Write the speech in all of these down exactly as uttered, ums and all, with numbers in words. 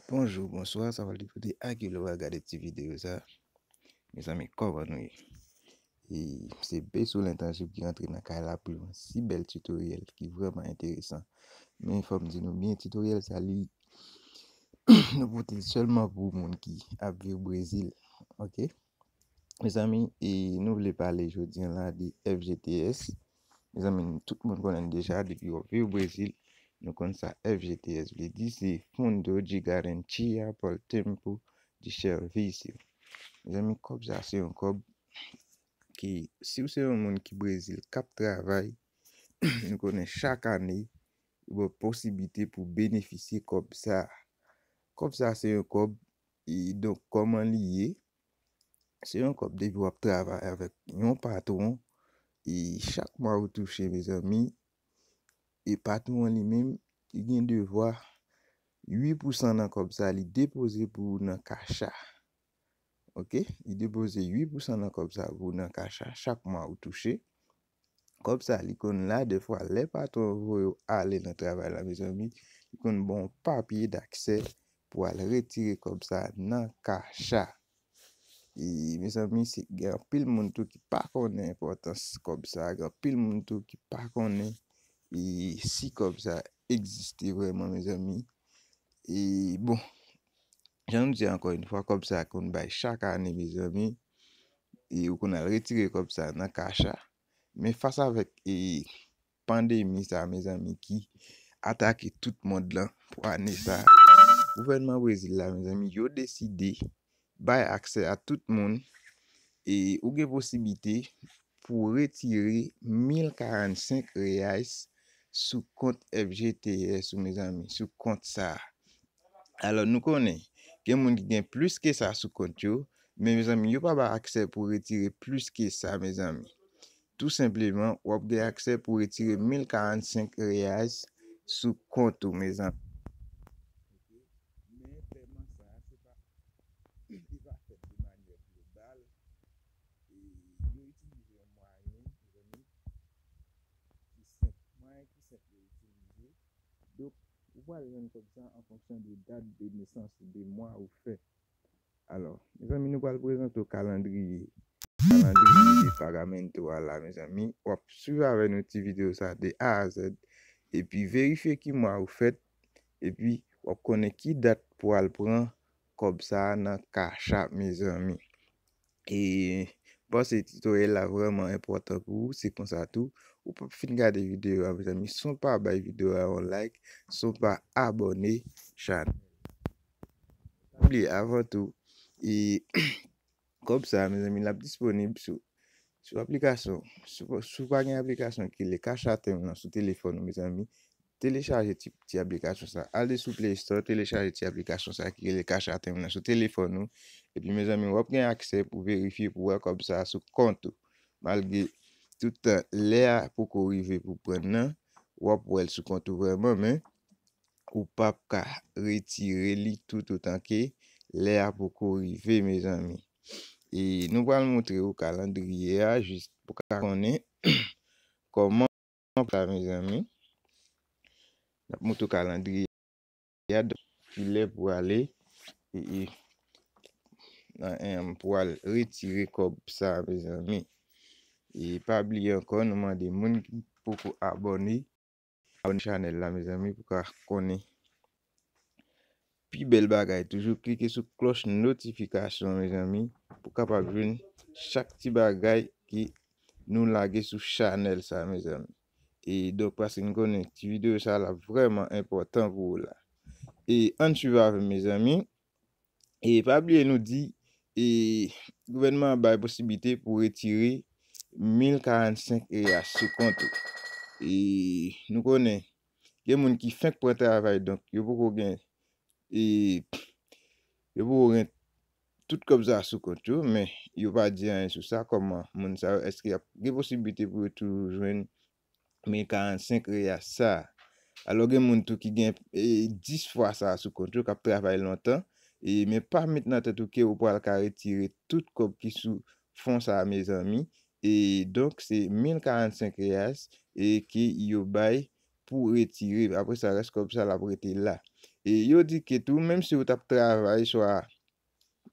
Bonjou, bonswa, sa va depann de a ki lè w al gade ti videyo sa. Mezanmi, kòman nou ye? E se Besoul Intanjib ki rantre nan kay la pou yon si bèl titoryèl ki vrèman enteresan. Men fò m di nou byen, titoryèl sa li, nou pote l sèlman pou moun ki ap viv Brezil. Oke? Mezanmi, e nou vle pale jodi a la de F G T S. Mezanmi, tout moun konnen deja, depi w ap viv Brezil, nou konn sa F G T S vle di, se Fundo de Garantia por Tempo de Servicio. Mezanmi, kòb sa se yon kòb ki, si w se yon moun ki Brezil k ap travay, nou konnen chak ane, ou gen posiblite pou benefisye kòb sa. Kòb sa se yon kòb, e donk, kòman li ye? Se yon kòb depi w ap travay avèk yon patwon, e chak mwa ou touche, mezanmi, e patwon an li menm, li gen devwa uit pousan nan kòb sa, li depoze pou ou nan Caixa. Oke? Li depoze uit pousan nan kòb sa pou ou nan Caixa, chak mwa ou touche. Kòb sa, li konn la, dèfwa, lè patwon voye w ale nan travay la, mezanmi, li konn ba w yon papye daksè pou al retire kòb sa nan Caixa. E, mezanmi, se, gen anpil moun tou ki pa konnen enpòtans kòb sa, gen anpil moun tou ki pa konnen, e, si kòb sa egziste vrèman, mezanmi. E, bon, jan nou di ankò yon fwa, kòb sa konn bay chak ane, mezanmi. E ou konn al retire kòb sa nan Caixa. Men fas avèk, e, pandemi sa, mezanmi, ki atake tout mond lan pou ane sa, gouvènman Brezil la, mezanmi, yo deside bay aksè a tout moun, e ou gen posiblite pou retire mil karannsenk reais sou kont F G T S ou, mezanmi, sou kont sa. Alò, nou konnen, gen moun ki gen plis ke sa sou kont yo, men, mezanmi, yo pa ba aksè pou retire plis ke sa, mezanmi. Tou senpleman, w ap gen aksè pou retire mil karannsenk reais sou kont ou, mezanmi. Men pèman sa a, se pa, li pa fèt de manyè global, e yo itilize yon mwayen, mezanmi, ki senp, mwayen ki senp yo itilize. Donk, ou pral jwenn kòb sa an fonksyon de dat de nesans ou, de mwa ou fèt. Alò, mezanmi, nou pral prezante w kalandriye, kalandriye de pagamento a la, mezanmi. W ap swiv avè nou ti videyo sa de A a Z, epi verifye ki mwa ou fèt, epi w ap konnen ki dat pou al pran kòb sa a nan Caixa, mezanmi. E m panse titoryèl la vrèman enpòtan pou ou, se konsa tou, ou p ap fin gade videyo a, mezanmi, san w pa bay videyo a yon like, san w pa abòne chanèl. Pa bliye avan tou, e kòb sa, mezanmi, l ap disponib sou, sou aplikasyon. Si w, si w pa gen aplikasyon ki rele Caixa Tem nan sou telefòn ou, mezanmi, telechaje ti, ti aplikasyon sa. Al de sou Play Store, telechaje ti aplikasyon sa ki rele Caixa Tem nan sou telefòn ou. Epi, mezanmi, w ap gen aksè pou verifye, pou wè kòb sa sou kont ou. Malgre tout tan lè a poko rive pou pran nan, w ap wè l sou kont ou vrèman, men ou p ap ka retire li toutotan ke lè a poko rive, mezanmi. E nou pral montre w kalandriye a, jis pou w ka konnen kòman sa, mezanmi. N ap montre w kalandriye a, donk, kilè pou ale, e, e, nan, em, pou al retire kòb sa, mezanmi. E pa bliye ankò, nou mande moun ki poko abòne, abòne chanèl la, mezanmi, pou ka konnen pi bèl bagay. Toujou klike sou klòch notifikasyon, mezanmi, pou kapab jwenn chak ti bagay ke nou lage sou chanèl sa, mezanmi. E donk, paske m konnen ti videyo sa la vrèman enpòtan pou ou la. E ann swiv avè m, mezanmi. E pa bliye nou di, e gouvènman an bay posiblite pou retire mil karannsenk reais sou kont ou. E nou konnen, gen moun ki fenk pran travay, donk yo poko gen, e yo poko gen tout kòb sa sou kont yo, men yo pa di anyen sou sa, kòman moun sa yo, èske y ap gen posiblite pou yo toujou jwenn mil karannsenk reais sa. Alò, gen moun tou ki gen, e, dis fwa sa sou kont yo, k ap travay lontan, e, men pa met nan tèt ou ke ou pral ka retire tout kòb ki sou fon sa, mezanmi. E donk, se mil karannsenk reais, e, ke yo bay pou retire. Apre sa, rès kòb sa, l ap rete la. E yo di ke tou, menm si w t ap travay, swa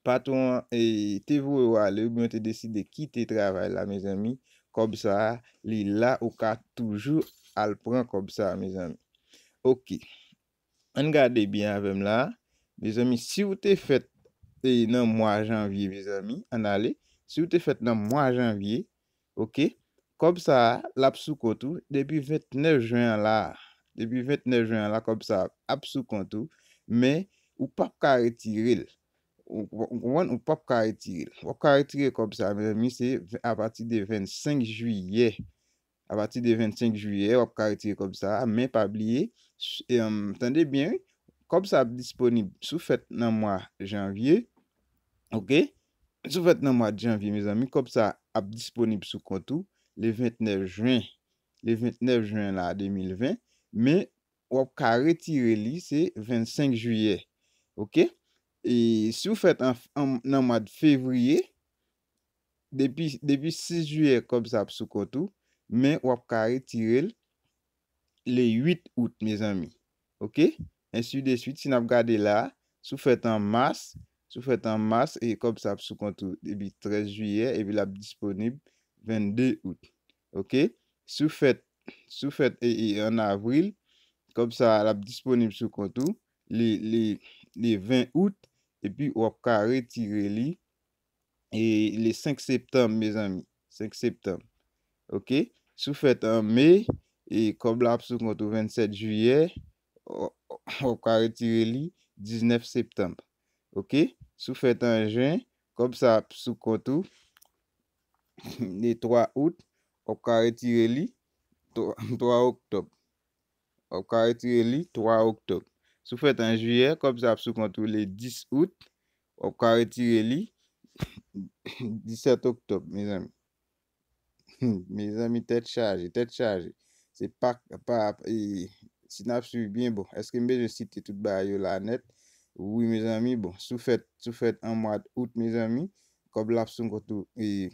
patwon an e, te voye w ale, oubyen w te deside kite travay la, mezanmi, kòb sa a, li la, ou ka toujou al pran kòb sa a, mezanmi. Oke. Ann gade byen avè m la. Mezanmi, si w te fèt e, nan mwa janvye, mezanmi, ann ale. Si w te fèt nan mwa janvye, oke, kòb sa a, l ap sou kont ou depi vennèf jen an la. Depi vennèf jen an la, kòb sa a ap sou kont ou, men ou p ap ka retire l. Ou, ou konprann? Ou p ap ka retire l. W ap ka retire kòb sa a, mezanmi, se apati de vennsenk jiyè. Apati de vennsenk jiyè, w ap ka retire kòb sa a, men pa bliye, s- em, tande byen, wi, kòb sa a ap disponib si w fèt nan mwa janvye, oke? Si w fèt nan mwa janvye, mezanmi, kòb sa a ap disponib sou kont ou le vennèf jen, le vennèf jen la de mil ven, men w ap ka retire li se vennsenk jiyè, oke? E si w fèt an, an, nan mwa fevriye, depi, depi sis jiyè, kòb sa ap sou kont ou, men w ap ka retire l le uit out, mezanmi. Oke? Ensi de suit, si n ap gade la, si w fèt an mas, si w fèt an mas, e kòb sa ap sou kont ou depi trèz jiyè, epi l ap disponib vennde out. Oke? Si w fèt, si w fèt e, e, an avril, kòb sa l ap disponib sou kont ou le, le, le ven out, epi w ap ka retire li e le senk septanm, mezanmi. Senk septanm. Oke? Si w fèt an me, e kòb la ap sou kont ou vennsèt jiyè, w, w ap ka retire li diznèf septanm. Oke? Si w fèt an jen, kòb sa ap sou kont ou le twa out, w ap ka retire li twa, twa oktòb. W ap ka retire li twa oktòb. Si w fèt an jiyè, kòb sa ap sou kont ou le dis out, w ap ka retire li disèt oktòb, mezanmi. Mezanmi, tèt chaje, tèt chaje. Se pa, pa, e, si n ap swiv byen, bon, èske m bezwen site tout bagay yo la nèt? Wi, mezanmi, bon, si w fèt, si w fèt an mwa out, mezanmi, kòb la ap sou kont ou, e,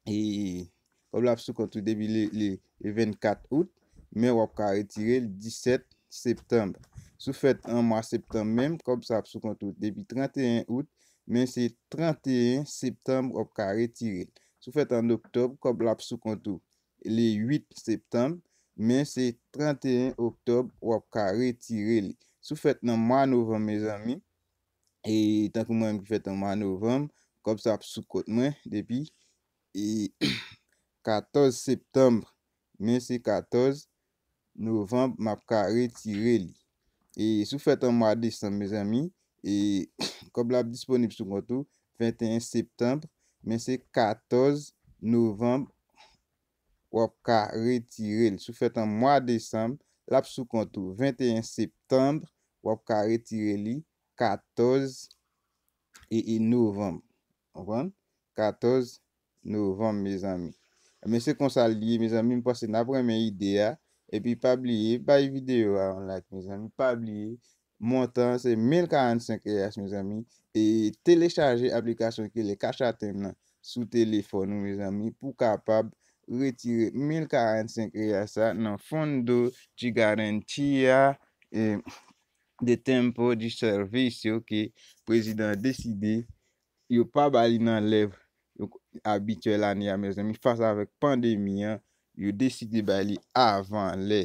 e, kòb la ap sou kont ou depi le, le, le vennkat out, men w ap ka retire l disèt septanm. Si w fèt an mwa septanm menm, kòb sa ap sou kont ou depi tranteyen out, men se tranteyen septanm w ap ka retire l. Si w fèt an oktòb, kòb la ap sou kont ou le uit septanm, men se tranteyen oktòb w ap ka retire li. Si w fèt nan mwa novanm, mezanmi, e tankou mwen menm ki fèt an mwa novanm, kòb sa ap sou kont mwen depi, e, katòz septanm, men se katòz novanm m ap ka retire li. E si w fèt an mwa desanm, mezanmi, e kòb la ap disponib sou kont ou venteyen septanm, men se katòz novanm w ap ka retire l. Si w fèt an mwa desanm, l ap sou kont ou venteyen septanm, w ap ka retire li katòz e, e novanm. Konprann? Katòz novanm, mezanmi. Men se konsa l ye, mezanmi. M panse n ap renmen ide a. Epi pa bliye, bay videyo a yon like, mezanmi. Pa bliye, montan se mil karannsenk reais, mezanmi. E telechaje aplikasyon ki rele Cash App nan sou telefòn ou, mezanmi, pou w kapab retire mil karannsenk reais sa nan Fundo de Garantia, e, de Tempo de Servicio ke prezidan deside yo pa ba li nan lè yo abityèl ane a, mezanmi, fas avèk pandemi an, yo deside bay li avan lè.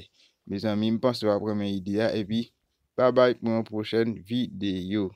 Mezanmi, m panse w ap renmen ide a, epi babay pou yon pwochèn videyo.